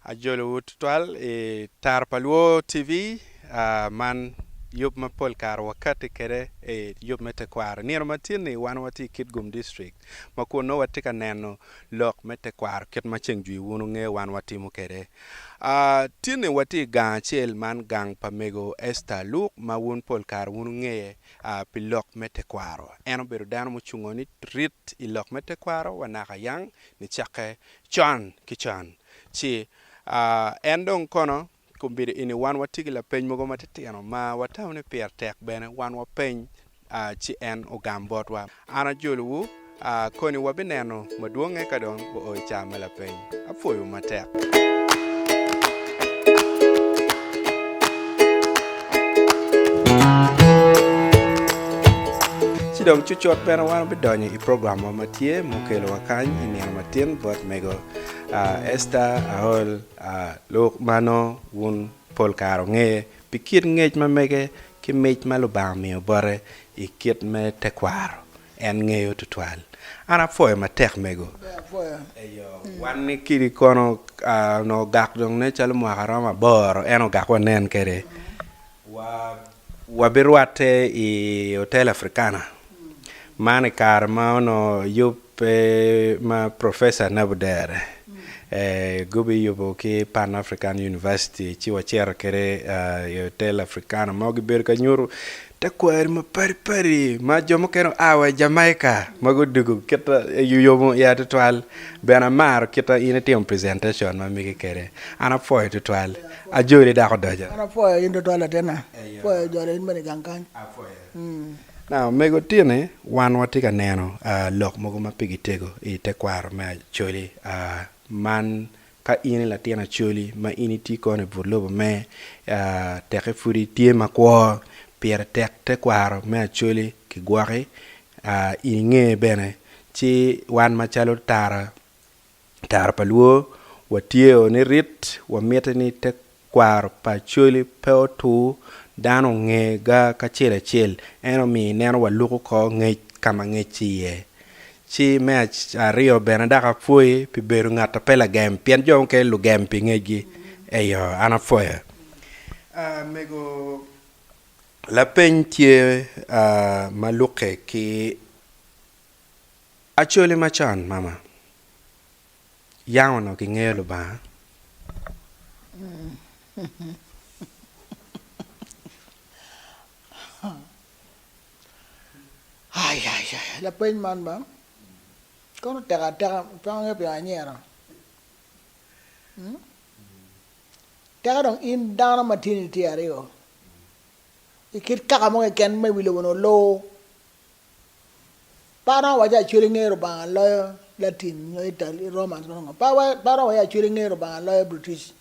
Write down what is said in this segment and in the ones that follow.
Ajolowu tutwal i Tara pa Luo TV, man yub ma pol kare wakati kwede i yub me tekwaro. Nino ma tin-ni wan watye i Kitgum District ma kun nongo watye ka neno lok me tekwaro kit ma ceng jwi wun wungeyo wan watimo kwede. Tin-ni watye i gang acel man gang pa mego Esther Luke ma wun pol kare wun wungeye pi lok me tekwaro. En obedo dano mucungo ni rit i lok me tekwaro wa naka yang nicakke con ki con. Ci en dong kono kombeddi eni wan watye ki lapeny mogo matitino ma watamo ni pire tek bene wan wapeny ci en ogam botwa. An ajolowu koni wabineno madwonge ka dong oo i ca me lapeny. Apwoyowu matek. Ci dong cucut bene wan wabidonyo i programwa ma tye mukelowa kany i nino matin bot mego Esther Aol Luk ma nongo wun pol kare wungeye pi kit ngec ma mege ki mic ma Lubanga omiyo bote i kit me tekwaro. En ngeyo tutwal. An apwoyo matek mego. Eyo, wan ni kidi kono onongo ogak dong nen calo mwaka romo aboro en ogak wanen kwede. Wa wabirwatte i Hotel Africana. Man i kare ma onongo yub pe ma Professor Nabudere gubiyubo ki Pan African University ci wacito kwede i Hotel Africana ma gibedo ka nyuto tekwaro mapadi padi ma jo mukene oa wa i Jamaica ma gudugo kit yomo iya tutwal bene amaro kit ma in itimo presentation ma megi kwede an apwoyo tutwal ajoli dok odoco. An apwoyo in tutwal latinna, apwoyo jolo in bene i gang kany. Now, mego tini wan watye ka neno lok mogo ma pigi tego i tekwaro me Acholi. Man ka in i latin Acholi ma in itye kono i but lobo me teke pud itye makwo, pire tek tekwaro me Acholi kigwoki in inge bene ci wan macalo tara Tara pa Luo, Watyeo ni rit wamiti ni tekwaro pa Acholi pe otur, dano onge ga kacel acel en omiyo ineno waluko ko ngec ka ma ngec tye iye. Ci me aryo bene dok apwoyi pi bedo ngat a pe lagem pien jo mukene lugem pi ngecgi. Eyo, an apwoyo. Mego lapeny tye ma lukke ki Acholi macon mama, yam onongo kingeyo Lubanga? Lapeny man ba kono tek ateka pe angeyo pingo anyero teke dong in dano ma tyeni tye aryo i kit kaka mo keken ma i wi lobo ni olor Pe aromo waco Acholi ngeyo Rubanga loyo Latin nyo Italy, Romans kono ngo. Pe aromo waco Acholi ngeyo Rubanga loyo British.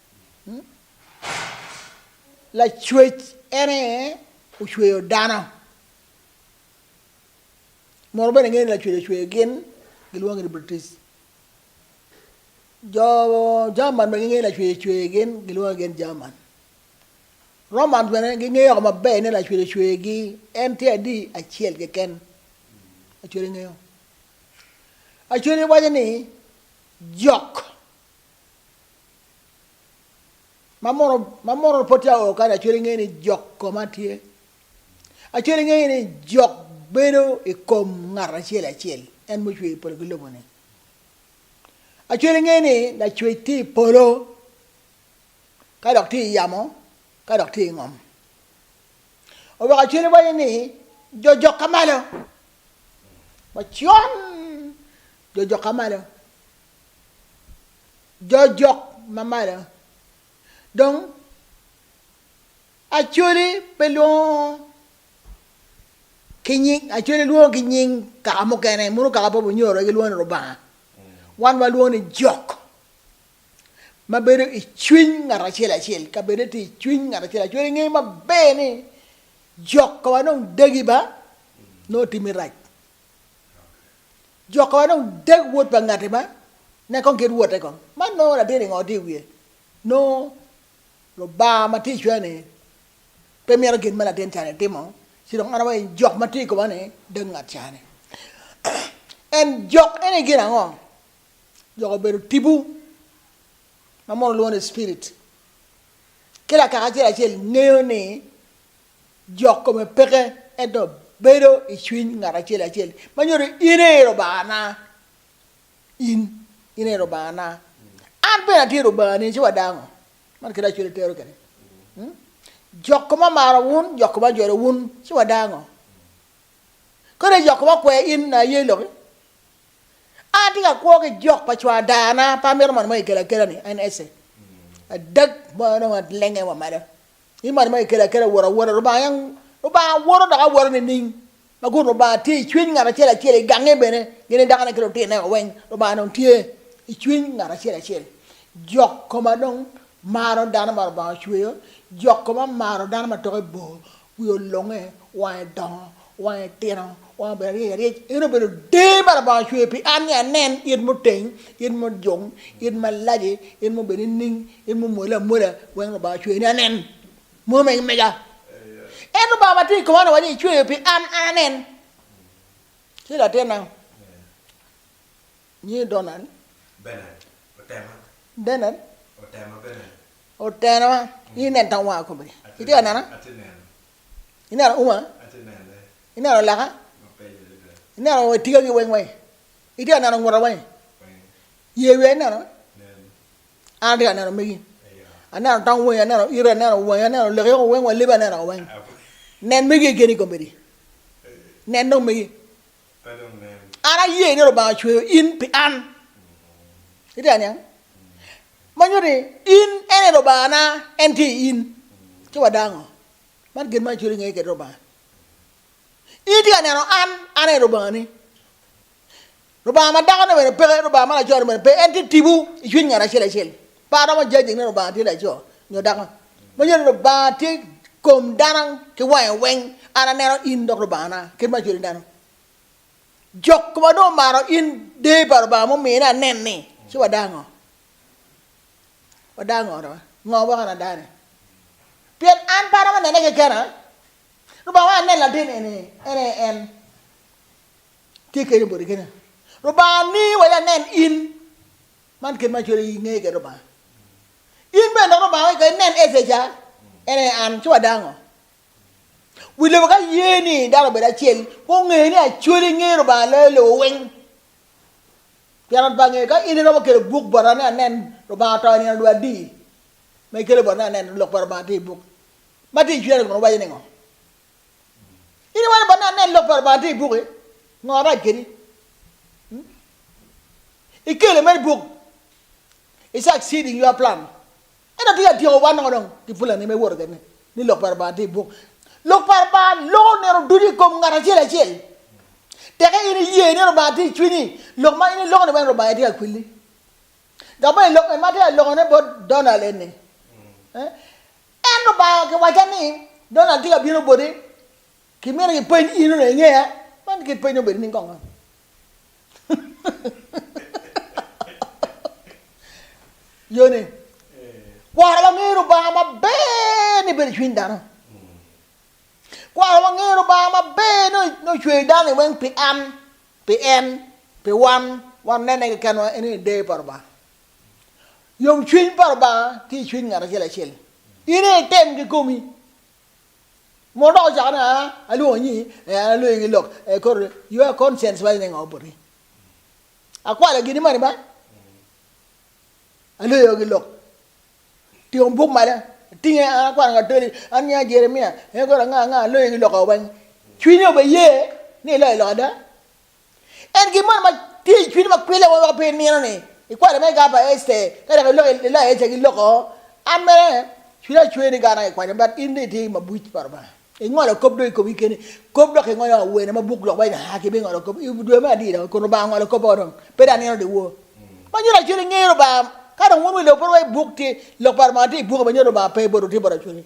Lacwec en aye ocweyo dano. Mono bene ingeyo ni Lacwec ocweyo gin gilwongi ni British. Jo German bene gingeyo ni Lacwec ocweyo gin gilwongi gin German. Romans bene gingeyo woko maber ni Lacwec ocweyogi, en tye adi? Acel keken. Lacwec ngeyo. Lacwec waco ni jok ma mono ma mono pud tye o kany Lacwec ngeyo ni jok koma tye. Lacwec ngeyo ni jok bedo i kom ngat acel acel en mucweyo polo ki lobo-ni. Lacwec ngeyo ni Lacwec tye i polo. ka dok tye i yamo, ka dok tye i ngom. Oweko acwele waco ni, Jo jokka malo! Wacon jo jokka malo, jo jok ma malo. Dong Acholi pe lwongo ki nying, Acholi lwongo ki nying kaka mukene, mono kaka pa Bunyoro gilwongo ni Rubanga, wan walwongo ni jok. ma bedo i cwiny ngat acel acel, kabedone tye i cwiny ngat acel acel. Ingeyo maber ni jok ka wa dong dagi ba nongo timmi rac. Jok ka wa dong dag wod pa ngati ba nen kong kit wotte kong. Man nongo latin-ni ngo tye i wiye? Nongo Lubanga ma tye i cwinya-ni pe mito gin ma latin ca-ni timo, ci dong an awaco ni jok ma tye i koma-ni dag ngat ca-ni. En jok eni gin ango? Jok obedo tipo. Ma mono lwongo ni spirit. Ki lakaka acel acel ngeyo ni jok kome peke ento bedo i cwiny ngat acel acel ma nyuto ni in aye Lubangana. In, in aye Lubangana. An bene atye Lubangani, ci wadango. Man kit acwele tero kwede. Hmm? Jok koma maro wun, jok koma jolo wun, ci wadango. Kadi jok koma kwer in, aye loki. An atye ka kwo ki jok pa cwar darna, pe amito mono ma kikelo akela ni, en ece. Adag mo dong alenge wa malo. In mono ma kikelo akela woto awota, Lubanga yang, Lubanga woto dok awoto nining? Ma kun Lubanga tye i cwiny ngat acel acel i gange bene, gin ki dakone ki lutinone wa weng, Lubanga dong tye i cwiny ngat acel acel. Jok koma dong maro dano ma Lubanga ocweyo, jok koma maro dano ma toke bor, wiye olunge, wange dongo, wange tino, wange obedo aryec aryec. En obedo deyo ma Lubanga ocweyo pi an ni anen it muteng, it mujung, it malaci, it mubedo nining, it mumwole amwola, weng Lubanga ocweyo ni anen. Mono megi mega. En Lubanga ma tye i koma-ni waco ni icweyo pi an, an anen. Ci latinna, nyinge Donald. Bernard, otema. Bernard. Otema Bernard. Otena, in inen tong wanga kobedi. Itye ka nena? Atye neno. Ineno uma? Atye nene. Ineno laka? Mabeco adada. Ineno tigagi weng weng? Itye ka neno nguta weng? Weng. Yer wiya ineno? Nen. An atye ka neno megi. Aneno tong wangi, aneno iti, aneno wangi, aneno leki weng wa lebi aneno weng. Nen megi kekeni kombeddi. Nen dong megi. An aye ni Lubanga ocweyo in pi an. Itye ka niang? Ma nyuto ni in en aye Lubangana, en tye i in. Ci wadango. Man gin ma acwalo i nge kwede Lubanga. In itye ka neno an, an aye Lubangani. Lubanga ma dakone bene peke, Lubanga ma lacone bene pe, en tye tipo i cwiny ngat acel acel. Pe aromo judging ni Lubanga tye laco nyo dako. Ma nyuto ni Lubanga tye kom dano ki wange weng, an aneno in dok Lubangana, kit ma acwali neno. Jok ma dong omaro in deyo pa Lubanga mumine anen-ni, ci wada ngo? Wada ngo dong? Ngo weko an ada-ni? Pien an pe aromo nene kekena. Lubanga weko anen latin eni, en aye en. Tye kenyo boti kenya. Lubanga ni wek anen in. Man kit ma cwalo inge kwede Lubanga. In bene dok Lubanga wek inen Ece ca, en aye an, ci wadango. Wi lobo ka ye ni dano obed acel, gunge ni acwali ngeyo Lubanga loyo lobo weng. Pien an pe angeyo ka in iromo kelo buk bota ni anen Lubanga oto i nino dwe adi ma ikelo bota ni anen lok pa Lubanga tye i buk. Ma tye i cwinya ni kono waco ningo? In iwaco bot ni anen lok pa Lubanga tye i buk-ki, ngo rac kedi? Hmm? Ikele mere buk, i succeeding your plan. Ento tye ka tyeko wan dong ki pulani ma iwoto kwede ni lok pa Lubanga tye i buk. Lok pa Lubanga loko nino ducu i kom ngat acel acel. Teke in iye ni Lubanga tye i cwinyi, lok ma in iloko ni weng Lubanga tye ka kwili. Dok bene lok en ma atye ka lokone bot Donald eni, eh, En Lubanga kiwacca ni, Donald tye ka bino boti, kimito kipeny in onongo ingeya? Man kit peny obedo nining kong? Yoni, kwaro wangeyo Lubanga maber ni bedo i cwiny dano. Kwaro wangeyo Lubanga maber ni ocweyo dano-ni weng pi an, pi en, pi wan, wan nene kekenwa en ni deyo pa Lubanga. Yomcwiny pa Lubanga tye i cwiny ngat acel acel. In aye item ki komi. Mono dok ocako ni, Aa, alwongo nyi, eh, an aloyi ki lok. Eh, koro your conscience waco ni ngo boti? Akwalo gini mani ba? Aloyo ki lok. Tingo buk malo, atinge, an akwano Katoli, an nya Jeremia, eh, koro anga, anga, aloyi ki lok weng. Cwinyi obe ye ni iloyo lok ada? En gin moni ma tye i cwinyi ma kwille woko pe inino ni ikwalo me ga pa Ester ka dok iloko iloyo Ester ki loko. An mere cwinya cwer ni gana kikwanyo but in dong itye mabuc pa Lubanga. Ingolo kop dong i komi keni. Kop dok ingolo awene ma buk lok waco ni haa kibingolo kop i dwe me adi dok kun Lubanga ongolo kop o dong pe dong anino dyewor. Ma nyuto acwali ngeyo Lubanga ka dong wun wi lobo pe wa i buk tye lok pa Lubanga tye i buk ma nyuto Lubanga pe botwu tye bot acwali.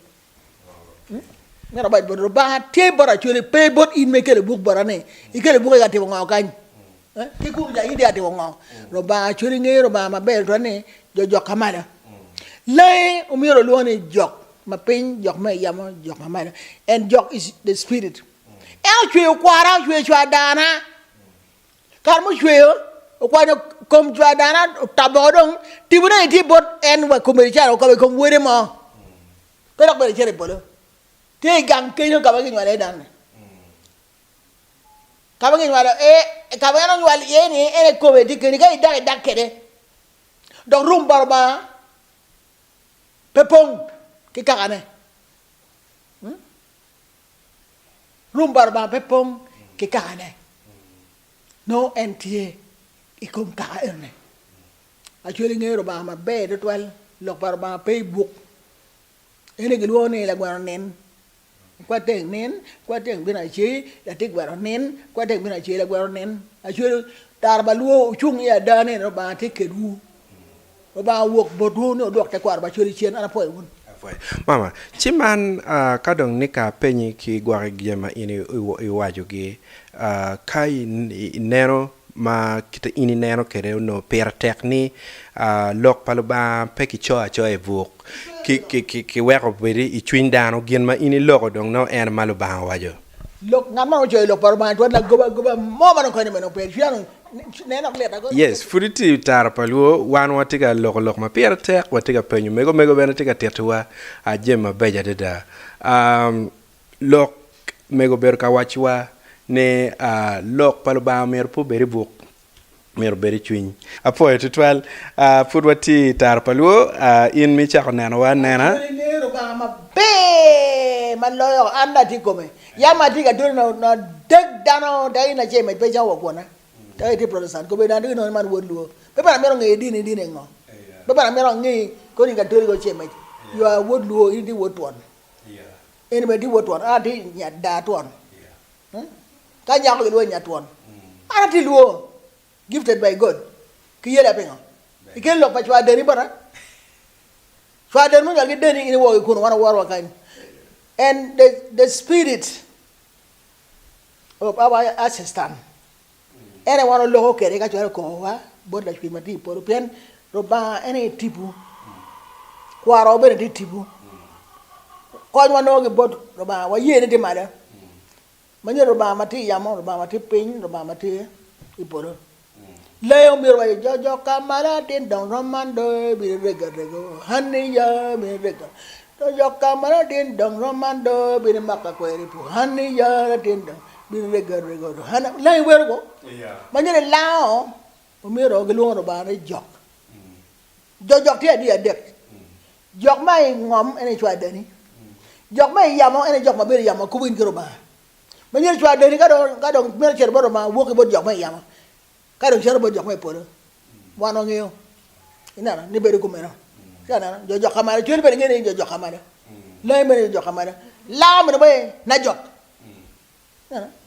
Myero awac bot Lubanga tye bot Acholi pe bot in ma ikelo buk bota ni ikelo buk ka timo ngo kany ki kunu ja in itye ka timo ngo Lubanga Acholi ngeyo Lubanga maber tutwal ni jo jok ka malo langi omyero olwongo ni jok ma piny jok ma iyamo jok ma malo and jok is the spirit en ocweyo kwara ocweyo cwar dana kare mucweyo okwanyo. kom cwa dano otabo woko dong, tipone aye tye bot en wa kome calo okobo i kom wode mo. Pe dok bene cito i polo. Tye i gang kenyo ka ma kinywalo iye dano-ni. Ka ma kinywalo iye, ka ma en onywal iye-ni, en aye kome tye kenyo. Ka idak, idak kwede. Dok rum pa Lubanga pe pong ki kakane. Rum pa Lubanga pe pong ki kakane. Nongo en tye i kom kaka enoni. Acwali ngeyo Lubanga maber tutwal. Lok pa Lubanga pe i buk. Eni gilwongo ni lagweno nin. Kwa teng nin, kwa teng bino acei, latin gweno nin, kwa teng bino acei, lagweno nin. Acwali tara pa lwor wucung i ada ni Lubanga tye kedwu. Lubanga owok botwu ni wudwok tekwaro pa Acholi cen. An apwoyo wun. Apwoyo. Mama, ci man ka dong ni ka apenyi ki gwoki jami ma in iwacogi, ka ineno ma kite in ineno kwede onongo pire tek ni lok pa Lubanga pe kicoyo acoya i buk, kiweko obed i cwiny dano, gin ma in iloko dong nongo en ma Lubanga owaco. Lok, ngat ma ocoyo lok pa Lubanga twero lagoba agoba mo ma dong konye meno pe. Cwinya dong nen dok lit agoba. Yes, pud itye i tara pa lwo, wan watye ka loko lok ma pire tek, watye ka penyo mego, mego bene tye ka tittiwa jami mabeco adada. Lok mego obedo ka wacciwa ni lok pa Lubanga myero pe obed i buk, myero obed i cwiny. Apwoyo tutwal. Pud watye i tara pa lwo, in ma icako nenowa anena. Acwali ngeyo Lubanga maber ma loyo an dong atye i kome. Yam atye ka tole na dek dano dok in acel med pe icako wa kwona. Dok itye Protestant kobedi dong atye ka nongo ni man wod lwo. Pe bene amito ngeyo dini dini ngo. Pe bene amito angeyi koni in Katoli ko cel med. You are wod lwo in itye wod twon. En bene tye wod twon, an atye nya daa twon. Ka nyako gilwongo ni nya twon. An atye lwo, gifted by God. Ki yela pingo? Ikelo lok pa cwar deni bota? Cwar deni munywal ki deni in iwoko ki kunu wan waworo wa kany. And the, the spirit of our ancestor En aye wan waloko kwede ka cwalo kokowa bot Lacwec ma tye i polo, pien Lubanga en aye tipo, kwarowa bene tye tipo. Kony wanongo ki bot Lubanga, waye ni tye malo, ma nyuto Lubanga ma tye i yamo, Lubanga ma tye piny, Lubanga ma tye i polo. Lengo myero waco jo jo ka malo atin dong rom man do ibino rego arego hani ya ibino rego jo jo ka malo atin dong rom man do ibino mako akweri pu hani ya latin dong Bino rego arega do. An langi wero ko. Ma nyene lango omyero gilwongo Lubanga ni jok. Jo jok tye adi adek. Jok ma i ngom en aye cwar dani. Jok ma i yamo en aye jok ma bedo i yamo ma kubo in ki Lubanga. Ma nyene cwar dani ka dong ka dong mito cito bot Lubanga wok ki bot jok ma i yamo. Ka dong cito bot jok ma i polo. Wan wangeyo. Ineno ni bedo kumeno. Ci aneno jo jok ka malo. Cwiny bene ngeyo ni jo jok ka malo. Langi bene jo jok ka malo. Lango bene be na jok.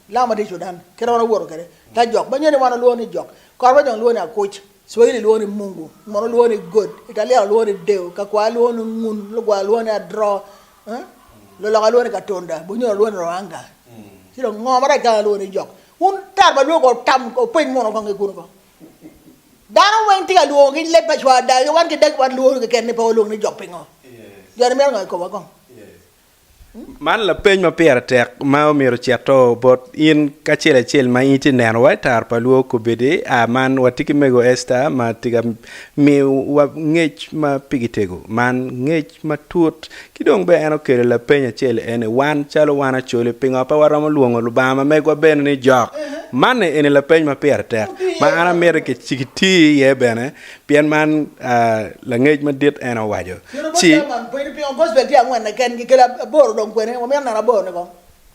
Lamo ma tye i Cudan, kit ma wan wawoto kwede, ta jok ma nyo ni wan walwongo ni jok, korwa jong lwongo ni akuc, Swahili lwongo ni Mungu, Muno lwongo ni God, Italiano lwongo ni Deo, Kakwar lwongo ni Ngun, Lugwar lwongo ni Adro, Luloka lwongo ni Katunda, Bunyoro lwongo ni Ruhanga. Ci dong ngo marac ka alwongo ni jok? Wun tar pa lwoko tam openy muno kong ki kunu kong. Dano weng tye ka lwongo ki leb pa cwar dagi, wan ki dag wan lwongo keken ni pe walwongo ni jok pingo? Jo ni mito ngo i komwa kong? Man lapeny ma pire tek ma omyero ocito bot in kacel acel ma in itye neno wa i tar pa lwo kobedi. A Man watye ki mego Esther ma tye ka miyowa ngec ma pigi tego. Man ngec matut. Ki dong bene en okelo lapeny acel eni, wan calo wan Acholi pingo pe waromo lwongo Lubanga ma megwa bene ni jok? Man eni lapeny ma pire tek ma an amito kiti iye bene Pien man langec madit en owaco, ci.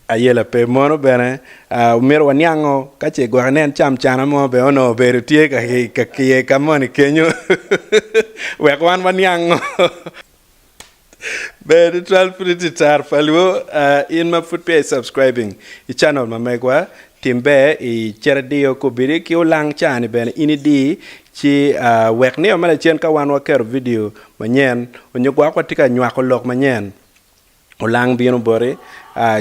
Ayela pe. Mono bene omyero waniango ka ce gwok inen camcana mo bene onongo obedo tye ka kiye ka moni kenyo wek wan waniango. Ber tutwal pud itye tar pa luo in ma pud peya i subscribing i channel ma megwa tim ber i cit idiyo kobedi ki olang ca ni bene in idi ci wek nio ma lacen ka wan waketo video manyen onyo gwok watye ka nywako lok manyen olang bino boti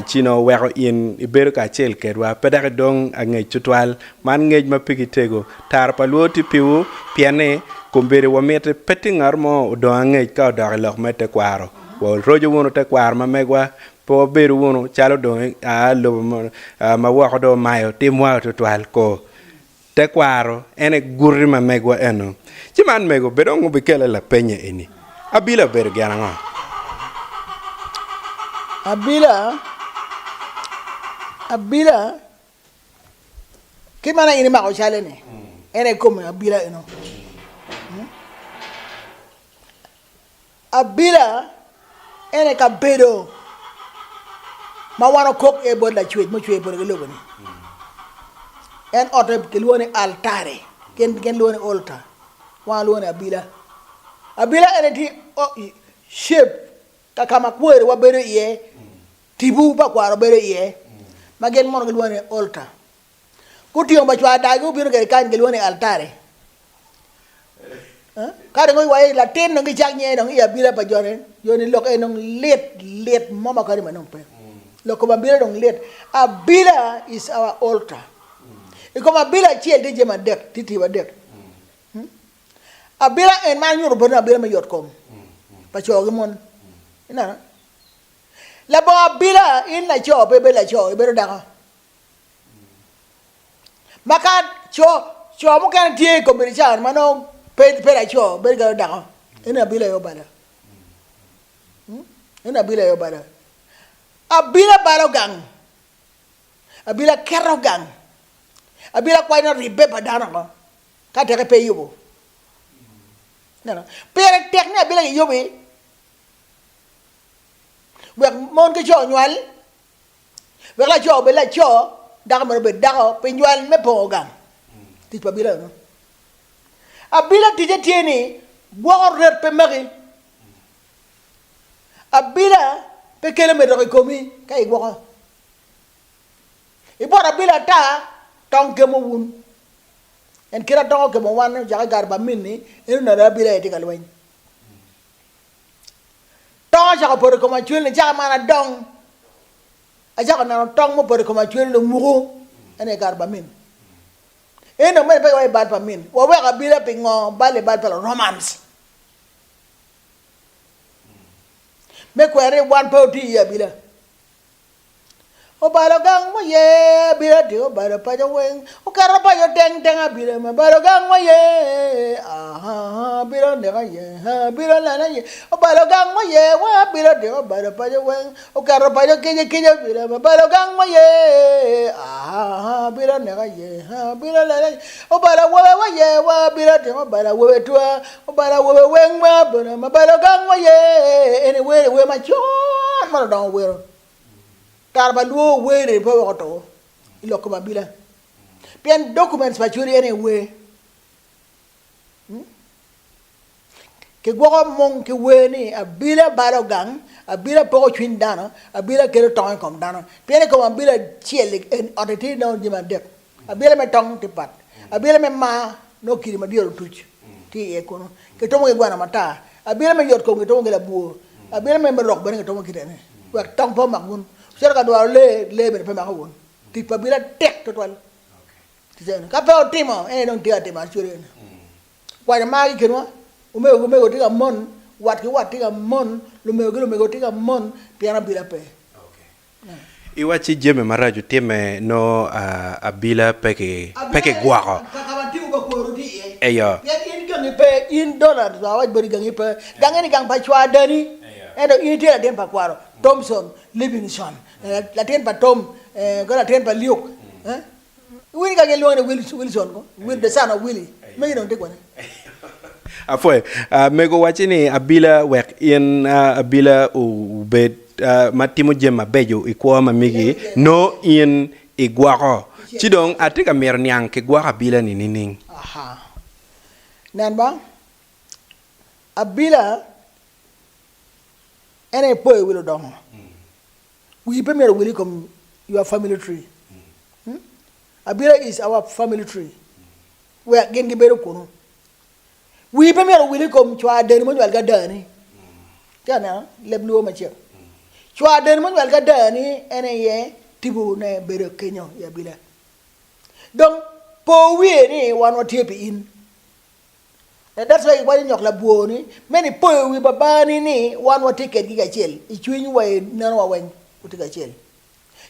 ci nongo weko in ibedo kacel kedwa pe dok idong angec tutwal. Man ngec ma pigi tego. Tara pa lwor tye piwu pien ni kombeddi wamiti pe tye ngat mo odong angec ka odok i lok me tekwaro. Waroco wunu tekwaro ma megwa, pe wabedu wunu calo dong aa lobo ma woko dong omayo timwa tutwal ko. Tekwaro en aye guti ma megwa eno. Ci man mego bed dong wubikele lapenye eni, Abila obedo gin ango? Abila, abila ki man in imako cale ni en aye kome abila eno. Abila en aye kabedo ma wan okok iye bot Lacwec ma ocweyo polo ki lobo-ni. En otte kilwongo ni altare, gin gilwongo ni altar, wan walwongo ni abila. Abila en aye tye shape ka ka ma kwariwa bedo iye, tipo pa kwaro bedo iye, ma gin mono gilwongo ni altar. Gutingo pa cwar dagi gubino kwede kany gilwongo ni altare. Ka dong iwaco latin dong gicak nyinge dong i abila pa joni, joni lok eni dong lit lit mo ma kadi ma nongo pe. Lok kom abila dong lit. Abila is our altar. I kom abila acel tye jami adek, tye tipo adek. Abila en ma anyuto boti ni abila me yot kom pa co ki mon. Ineno? Labongo abila in laco pe ibedo laco, ibedo dako. Ma ka co, co mukene tye i kombeddi ca-ni ma nongo pe, pe laco, bedo calo dako. Eno abila aye obalo. Hmm? Eno abila aye obalo. Abila balo gang. Abila keto gang. Abila kwanyo ribbe pa dano oko. Ka teke pe iyubo. Neno? Pire tek ni abila kiyubi wek mon ki co onywal Wek laco obed laco, dako myero obed dako pi nywal me pongo gang. Tic pa abila eno. Abila ticce tye ni gwoko ret pe maki. Abila pe kelo medok i komi ka igwoko. Ibot abila ata, tong kemo wun. En kit a tong okemo wan ocako i kare pa minni, en oneno abila aye tye ka lweny. Tong ocako poto i kom acwel nicaka man adong, acako neno tong mupoto i kom acwel dong muku, en aye kare pa min. En dong mere pe giwaco bal pa min, waweko abila pingo bal i bal pa Luromans. Me kwero ni wan pe wati i abila. Obalo gang ma ye abila tye obalo paco weng oketo paco teng teng abila ma balo gang ma ye ahaa abila oneka ye abila olala ye obalo gang ma ye wa abila tye obalo paco weng oketo paco kic kic abila ma balo gang ma ye ahaa abila oneka ye abila olala ye obalo awobe wa ye wa abila tye obalo awobe twa obalo awobe weng ma abila ma balo gang ma ye eni wer wer macon ma ludongo owero. Kare pa lwor wer-ri pe weko oto i lok kom abila pien documents pa Acholi en aye wer. Kigwoko mung ki wer ni abila balo gang, abila poko cwiny dano, abila kelo tong i kom dano. Pien i kom abila acel en otte tye nongo jami adek. Abila me tong tye pat, abila me mar nongo kidi madit otuc tye iye kunu, kitumo ki gweno matar, abila me yot kom kitumo ki labwor, abila me rok bene kitumo kite ni wek tong pe omak wun. Wucito ka dwaro lee, lee bene pe mako wun. Tic pa abila tek tutwal. Ka pe wutimo, en aye dong tye ka timo acwali eni. Kwanyo mar ki i kinwa, omego ki omego tye ka mon, wat ki wat tye ka mon, lumego ki lumego tye ka mon pien abila pe. Iwacci jami maraco timme nongo abila pe kigwoko. Kaka ma tipo pa kworu tye iye. Eyo. Pien in gangi pe, in Donald awac boti gangi pe. Gangi ni gang pa cwar dani, ento in itye latin pa kwaro Thompson Livingstone, latin pa Tom, ki latin pa Luke. Iwinyo ka gin lwongo ni Wilson ko, the son of Willie, megi dong tye kwene. Apwoyo. Mego wacci ni abila wek in abila obed ma timo jami mabeco i kwo ma megi nongo in igwoko. Ci dong atye ka mito niang kigwoko abila ni nining? Aha. Nen ba, abila en aye poyo wi ludongo. Wii pe myero owil i kom your family tree. Abila is our family tree. Wek gin gibedo kunu. Wii pe myero owil i kom cwar dani munywal ki adani. Tye ka neno leb luo macek. Cwar dani munywal ki adani en aye tipone bedo kenyo i abila. Dong po wiye ni wan watye pi in. That's why iwaco nyok labwor ni me ni poyo wi babani ni wan watye kedgi kacel i cwiny wa i nenowa weng watye kacel.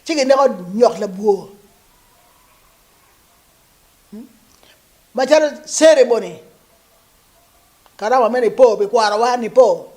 Ci gineko nyok labwor. Macalo ceremony, karama me nipo pi kwarowa nipo.